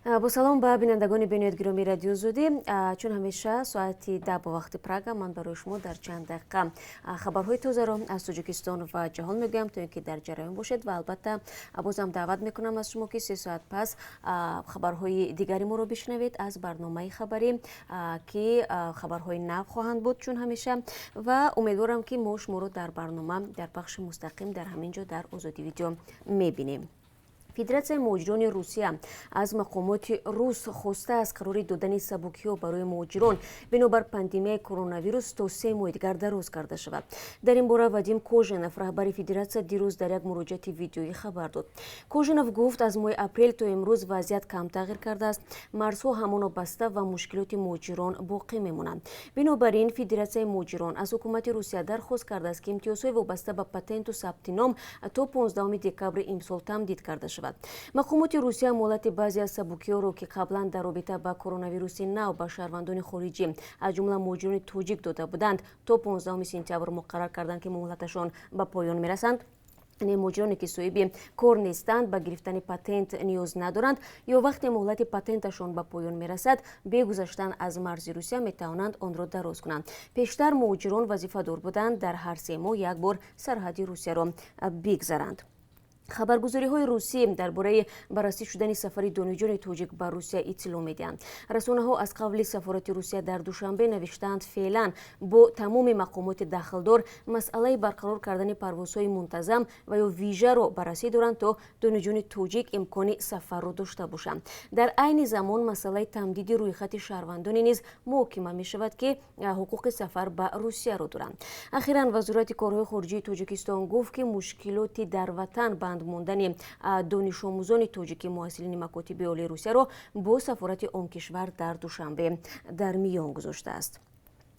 Бо салом ба бинандагони бениҳоят гиромии Радиои Озодӣ. Чун ҳамеша, соати 10 бо вақти Прага ман барои шумо дар чанд дақиқа хабарҳои тозаро аз Тоҷикистон ва ҷаҳон мегӯям, то ин ки дар ҷараён бошед. Ва албатта, бозам даъват мекунам аз шумо, ки 3 соат пас хабарҳои дигари моро бишнавед аз барномаи хабарӣ, ки хабарҳои нав хоҳанд буд, чун ҳамеша. Ва умедворам, ки мо шуморо дар барнома, дар пахши мустақим дар ҳамин ҷо, дар Озодӣ Видео мебинем. Федератсияи муҳоҷирони Русия аз мақомоти рус хостааст, қарори додани сабукиҳо барои муҳоҷирон бинобар пандемияи коронавирус то 3 моҳи дигар дароз карда шавад. Дар ин бора Вадим Кожанов, раҳбари федератсия, дирӯз дар як муроҷиати видеоӣ хабар дод. Кожанов гуфт, аз моҳи апрел то имрӯз вазъият кам тағйир кардааст, марзҳо ҳамоно баста ва мушкилоти муҳоҷирон боқӣ мемонанд. Бинобар ин Федератсияи муҳоҷирон аз ҳукумати Русия дархост кардааст, ки имтиёзҳои вобаста ба патенту сабти ном то 15 декабри имсол тамдид карда шавад. Мақомоти Русия муҳлати баъзе аз сабукиҳоро, ки қаблан дар робита ба коронавируси нав ба шаҳрвандони хориҷӣ, аз ҷумла муҳоҷирони тоҷик, дода буданд, то 15 сентябр муқаррар карданд, ки муҳлаташон ба поён мерасанд. Яъне муҳоҷироне, ки соҳиби кор нестанд, ба гирифтани патент ниёз надоранд ё вақте муҳлати патенташон ба поён мерасад, бе гузаштан аз марзи Русия метавонанд онро дароз кунанд. Пештар муҳоҷирон вазифадор буданд, дар ҳар 3 моҳ як бор сарҳади Русияро бигзаранд. Хабаргузориҳои русӣ дар бораи баррасӣ шудани сафари донишҷӯёни тоҷик ба Русия иттилоъ медиҳанд. Расонаҳо аз қавли сафорати Русия дар Душанбе навиштаанд, феълан бо тамоми мақомоти дахлдор масъалаи барқарор кардани парвозҳои мунтазам ва ё вижаро баррасӣ доранд, то донишҷӯёни тоҷик имкони сафарро дошта бошанд. Дар айни замон масъалаи тамдиди рӯйхати шаҳрвандоне низ муҳокима мешавад, ки ҳуқуқи сафар ба Русияро доранд. Ахиран Вазорати корҳои хориҷии Тоҷикистон гуфт, ки мушкилоти дар ватан банд мондани донишомӯзони тоҷики, муҳассилини макотиби олии Русияро бо сафорати он кишвар дар Душанбе дар миён гузоштааст.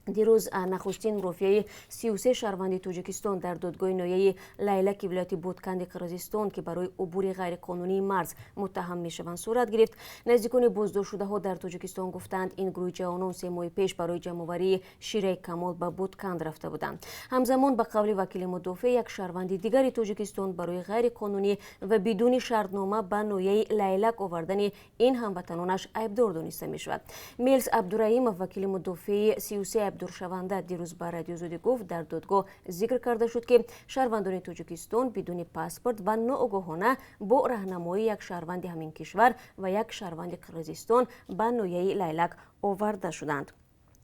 Дирӯз нахустин мурофиаи 33 шаҳрванди Тоҷикистон дар додгоҳи ноҳияи Лайлаки вилояти Ботканди Қирғизистон, ки барои убури ғайриқонунии марз муттаҳам мешаванд, сурат гирифт. Наздикони боздоштшудаҳо дар Тоҷикистон гуфтанд, ин гурӯҳи ҷавонон 3 моҳи пеш барои ҷамъоварии шираи камол ба Ботканд рафта буданд. Ҳамзамон, ба қавли вакили мудофеъ, як шаҳрванди дигари Тоҷикистон барои ғайриқонунӣ ва бидуни шартнома ба ноҳияи Лайлак овардани ин ҳамватанонаш айбдор дониста мешавад. Мелс Абдураимов, вакили мудофеи 33 айбдоршаванда, дирӯз ба Радиои Озодӣ гуфт, дар додгоҳ зикр карда шуд, ки шаҳрвандони Тоҷикистон бидуни паспорт ва ноогоҳона бо раҳнамоии як шаҳрванди ҳамин кишвар ва як шаҳрванди Қирғизистон ба ноҳияи Лайлак оварда шуданд.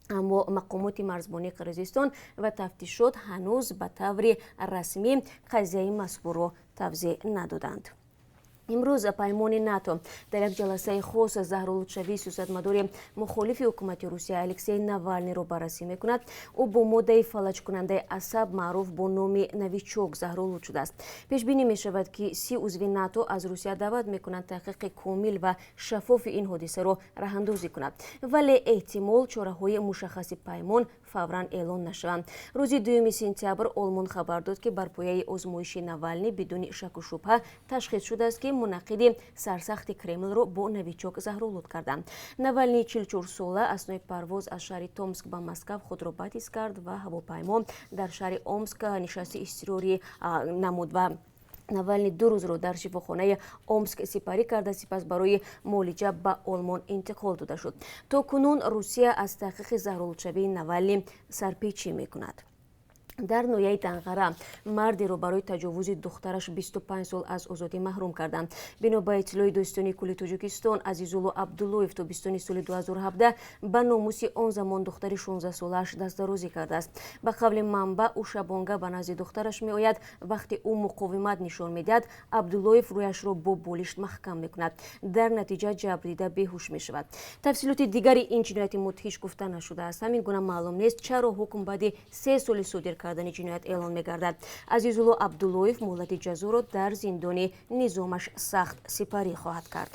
Аммо мақомоти марзбонии Қирғизистон ва тафтишот ҳанӯз ба таври расмӣ қазияи мазкурро тавзеҳ надоданд. Имрӯз паймони НАТО дар як ҷаласаи хос заҳролудшавии сиёсатмадори мухолифи ҳукумати Русия Алексей Навалниро баррасӣ мекунад. Ӯ бо моддаи фалаҷкунандаи асаб, маъруф бо номи Новичок, заҳролуд шудааст. Пешбинӣ мешавад, ки 30 узви НАТО аз Русия даъват мекунанд, таҳқиқи комил ва шаффофи ин ҳодисаро раҳандозӣ кунад, вале эҳтимол чораҳои мушаххаси паймон фавран эълон нашаванд. Рӯзи 2 сентябр Олмон хабар дод, ки бар пояи озмоиши Навални бидуни шаку шубҳа ташхис шудааст, ки мунаққиди сарсахти Кремлро бо Новичок заҳролуд карданд. Навални 44сола аснои парвоз аз шаҳри Томск ба Москав худро бад ҳис кард ва ҳавопаймо дар шаҳри Омск нишасти изтирорӣ намуд ва Навални 2 рӯзро дар шифохонаи Омск сипарӣ карда, сипас барои муолиҷа ба Олмон интиқол дода шуд. То кунун Русия аз таҳқиқи заҳролудшавии Навални сарпечӣ мекунад. Дар ноҳияи Данғара мардеро барои таҷовузи духтараш 25 сол аз озодӣ маҳрум карданд. Бино ба иттилои Додситонии кулли Тоҷикистон, Азизулло Абдуллоев то 20 соли 2017 ба номуси он замон духтари 16солааш дастдарозӣ кардааст. Ба қавли манбаъ, ӯ шабонга ба назди духтараш меояд. Вақте ӯ муқовимат нишон медиҳад, Абдуллоев рӯяшро бо болишт маҳкам мекунад. Дар натиҷа ҷабрдида беҳуш мешавад. Тафсилоти дигари ин ҷинояти мудҳиш гуфта нашудааст. Ҳамин гуна маълум нест, чаро ҳукм баъди 3 соли содир кардани ҷиноят эълон мегардад. Азизулло Абдуллоев муҳлати ҷазоро дар зиндони низомаш сахт сипарӣ хоҳад кард.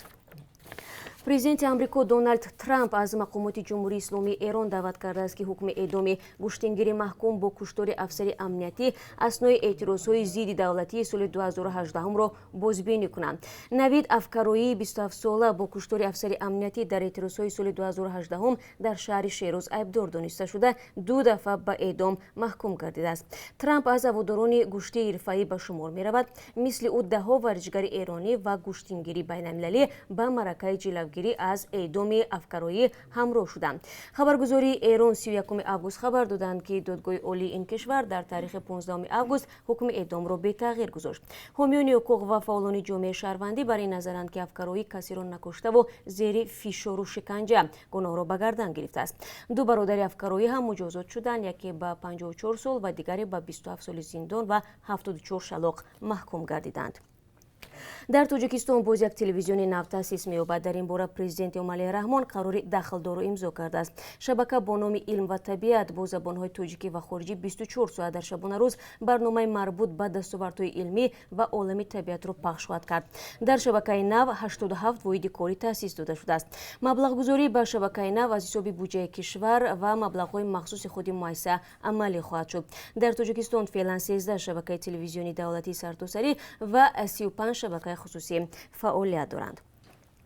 Президенти Амрико Доналд Трамп аз мақомоти Ҷумҳурии Исломии Эрон даъват кардааст, ки ҳукми эъдоми гӯштингири маҳкум бо куштори афсари амниятӣ аснои эътирозҳои зидди давлатии соли 2018-ро бозбинӣ кунанд. Навид Афкароии 27сола бо куштори афсари амниятӣ дар эътирозҳои соли 2018 дар шаҳри Шероз айбдор дониста шуда, ду дафъа ба эъдом маҳкум гардидааст. Трамп аз ҳаводорони гӯштии ҳирфаӣ ба шумор меравад. Мисли ӯ даҳҳо варзишгари эронӣ ва гӯштингири байналмилалӣ ба маъракаи ҷилавгирӣ Ҷилавгирӣ аз эъдоми Афкароӣ ҳамроҳ шуданд. Хабаргузории Эрон 31 август хабар доданд, ки Додгоҳи олии ин кишвар дар таърихи 15 август ҳукми эъдомро бетағйир гузошт. Ҳомиёни ҳуқуқ ва фаъолони ҷомеаи шаҳрвандӣ бар ин назаранд, ки Афкароӣ касеро накуштаву зери фишору шиканҷа гуноҳро ба гардан гирифтааст. Ду бародари Афкароӣ ҳам муҷозот шуданд: яке ба 54 сол ва дигаре ба 27 соли зиндон ва 74 шалоқ маҳкум гардиданд. Дар Тоҷикистон боз як телевизиони нав таъсис меёбад. Дар ин бора Президент Эмомалӣ Раҳмон қарори дахлдорро имзо кардааст. Шабака бо номи «Илм ва табиат» бо забонҳои тоҷикӣ ва хориҷӣ 24 соат дар шабонарӯз барномаи марбут ба дастовардҳои илмӣ ва олами табиатро пахш хоҳад кард. Дар шабакаи нав 87 воҳиди корӣ таъсис дода шудааст. Маблағгузорӣ ба шабакаи нав аз ҳисоби буҷаи кишвар ва маблағҳои махсуси худи муассиса амалӣ хоҳад шуд. Дар Тоҷикистон феълан 13 шабакаи телевизиони давлатии сартосарӣ ва 35 шабакаи хусусӣ фаъолият доранд.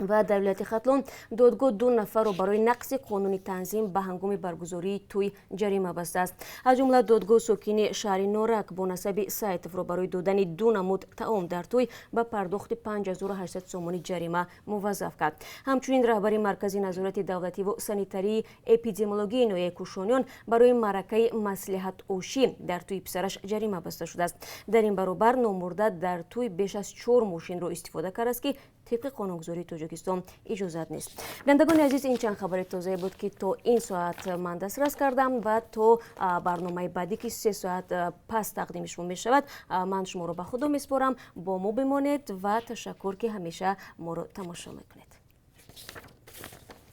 Ва дар вилояти Хатлон додгоҳ ду нафарро барои нақзи қонуни танзим ба ҳангоми баргузории тӯй ҷарима бастааст. Аз ҷумла додгоҳ сокини шаҳри Норак бо насаби Сайтовро барои додани ду намуд таом дар тӯй ба пардохти 5800 сомонӣ ҷарима муваззаф кард. Ҳамчунин раҳбари Маркази назорати давлативу санитарии эпидемиологии ноҳияи Кӯшониён барои маъракаи маслиҳатошӣ дар тӯи писараш ҷарима баста шудааст. Дар ин баробар номбурда дар тӯй беш аз чор мошинро истифода кардааст, ки тибқи қонунгузории Тоҷикистон иҷозат нест. Бинандагони азиз, ин чанд хабари тозае буд, ки то ин соат ман дастрас кардам, ва то барномаи баъдӣ, ки 3 соат пас тақдими шумо мешавад, ман шуморо ба худо месупорам. Бо мо бимонед ва ташаккур, ки ҳамеша моро тамошо мекунед.